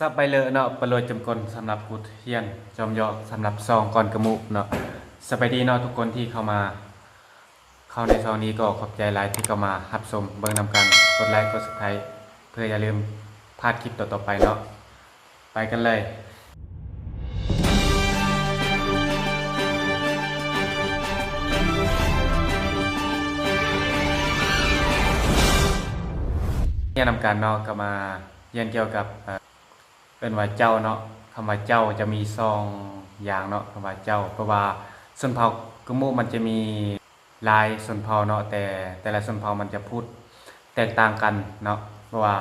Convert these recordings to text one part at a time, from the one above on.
ສັບໄປເລີເນາະ ປະໂລດຈຳກົນ ສຳລັບຜູ້ຮຽນຈອມຢອກ ສຳລັບຊ່ອງກ່ອນກະມຸເນາະ. ສະບາຍດີເນາະ ທຸກຄົນທີ່ເຂົ້າມາ ເຂົ້າໃນຊ່ອງນີ້ກໍຂອບໃຈຫຼາຍທີ່ເຂົ້າມາຮັບຊົມເບິ່ງນຳກັນ. ກົດໄລ ກົດ Subscribe ເພື່ອຢ່າລືມພາດຄລິບຕໍ່ໆໄປເນາະ. ໄປກັນເລີຍ. ຮຽນນຳກັນເນາະ ກໍມາຮຽນກ່ຽວກັບ ເອີ ເອີ້ນວ່າເຈົ້າເນາະ. ຄຳວ່າເຈົ້າຈະມີສອງຢ່າງເນາະ. ຄຳວ່າເຈົ້າ ເພາະວ່າຊົນເຜົ່າກະມຸມັນຈະມີຫຼາຍຊົນເຜົ່າເນາະ ແຕ່ແຕ່ລະຊົນເຜົ່າມັນຈະພູດແຕກຕ່າງກັນເນາະ. ເພາະວ່າ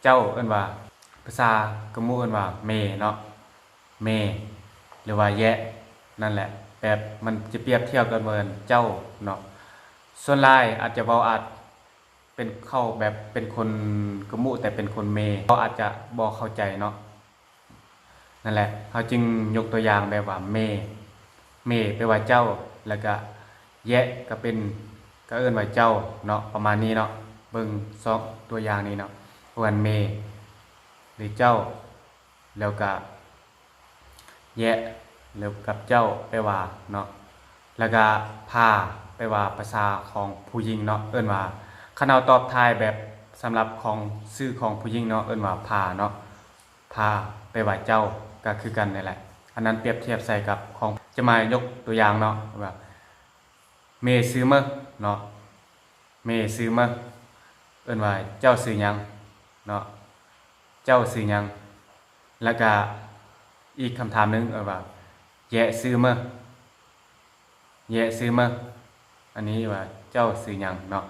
ເຈົ້າເອີ້ນວ່າ ພາສາກະມຸເອີ້ນວ່າເມເນາະ ເມ ຫຼືວ່າແຍະ ນັ້ນແຫຼະ. ແບບມັນຈະປຽບທຽບກັນເໝືອນເຈົ້າເນາະ. ສ່ວນຫຼາຍອາດຈະເວົ້າ ອາດ ເປັນເຂົາແບບເປັນຄົນກະມຸ ແຕ່ເປັນຄົນເມ ເຂົາອາດຈະບໍ່ເຂົ້າໃຈເນາະ. ນັ້ນແຫຼະ ເຮົາຈຶ່ງຍົກຕົວຢ່າງແບບວ່າເມ ເມແປວ່າເຈົ້າ ແລ້ວກະແຍະກະເປັນ ກະເອີ້ນວ່າເຈົ້າເນາະ ປະມານນີ້ເນາະ. ເບິ່ງສອງຕົວຢ່າງນີ້ເນາະ ເອີ້ນເມ ຫຼືເຈົ້າ ແລ້ວກະ ແຍະ ຫຼືກັບເຈົ້າ ແປວ່າເນາະ. ແລ້ວກະພາ ແປວ່າພາສາຂອງຜູ້ຍິງເນາະ ເອີ້ນວ່າ ຄັນເຮົາຕອບທ້າຍແບບສຳລັບຂອງຊື່ຂອງຜູ້ຍິງເນາະ ເອີ້ນວ່າພາເນາະ. ພາ ແປວ່າເຈົ້າ ກະຄືກັນນີ້ແຫຼະ. ອັນນັ້ນປຽບທຽບໃສ່ກັບຂອງ ຈະມາຍົກຕົວຢ່າງເນາະ ວ່າ ເມຊື່ເມີເນາະ ເມຊື່ເມີ ເອີ້ນວ່າເຈົ້າຊື່ຫຍັງເນາະ ເຈົ້າຊື່ຫຍັງ. ແລ້ວກະອີກຄຳຖາມໜຶ່ງ ເອີ້ນວ່າແຍະຊື່ເມີ ແຍະຊື່ເມີ ອັນນີ້ວ່າເຈົ້າຊື່ຫຍັງເນາະ.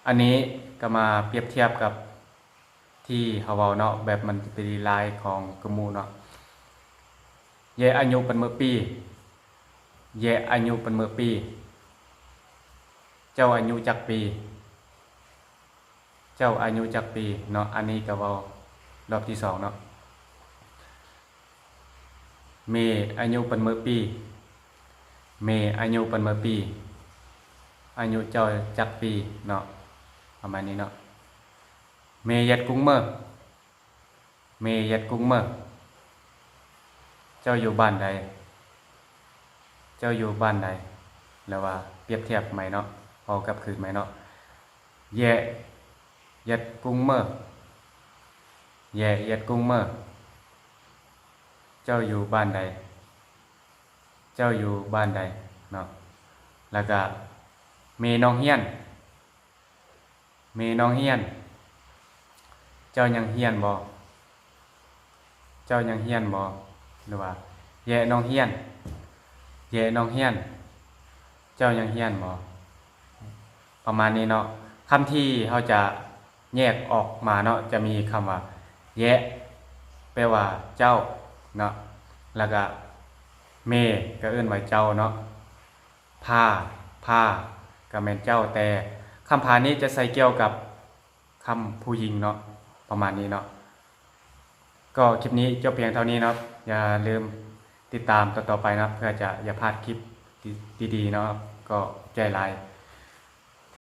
ອັນນີ້ກະມາປຽບທຽບກັບ ທີ່ເຮົາເວົ້າເນາະ ແບບມັນຈະເປັນລາຍຂອງກະມຸເນາະ. ແຍະອາຍຸປັນເມີປີ ແຍະອາຍຸປັນເມີປີ ເຈົ້າອາຍຸຈັກປີ ເຈົ້າອາຍຸຈັກປີເນາະ. ອັນນີ້ກະເວົ້າຮອບທີສອງເນາະ. ເມອາຍຸປັນເມີປີ ເມອາຍຸປັນເມີປີ ອາຍຸເຈົ້າຈັກປີເນາະ ປະມານນີ້ເນາະ. ເມຢຽດກຸງເມີ ເມຢຽດກຸງເມີ ເຈົ້າຢູ່ບ້ານໃດ ເຈົ້າຢູ່ບ້ານໃດ ຫຼືວ່າປຽບທຽບໃໝ່ເນາະ ເວົ້າກັບຄືນໃໝ່ເນາະ. ແຢ ຢຽດກຸງເມີ ແຢ ຢຽດກຸງເມີ ເຈົ້າຢູ່ບ້ານໃດ ເຈົ້າຢູ່ບ້ານໃດເນາະ. ແລ້ວກະເມນ້ອງຮຽນ ເມນ້ອງຮຽນ ເຈົ້າຍັງຮຽນບໍ່ ເຈົ້າຍັງຮຽນບໍ່ ຫຼືວ່າແຢນ້ອງຮຽນ ແຢນ້ອງຮຽນ ເຈົ້າຍັງຮຽນບໍ່ ປະມານນີ້ເນາະ. ຄຳທີ່ເຮົາຈະແຍກອອກມາເນາະ ຈະມີຄຳວ່າແຢ ແປວ່າເຈົ້າເນາະ ແລ້ວກະເມ ກະເອີ້ນວ່າເຈົ້າເນາະ. ພາ ພາ ກະແມ່ນເຈົ້າ ແຕ່ຄຳພານີ້ຈະໃຊ້ກ່ຽວກັບຄຳຜູ້ຍິງເນາະ ປະມານນີ້ເນາະ. ກໍຄລິບນີ້ຈົບພຽງເທົ່ານີ້ເນາະ ຢ່າລືມຕິດຕາມຕໍ່ໆໄປເນາະ ເພື່ອຈະຢ່າພາດຄລິບດີໆເນາະ. ກໍໃຈຫຼາຍ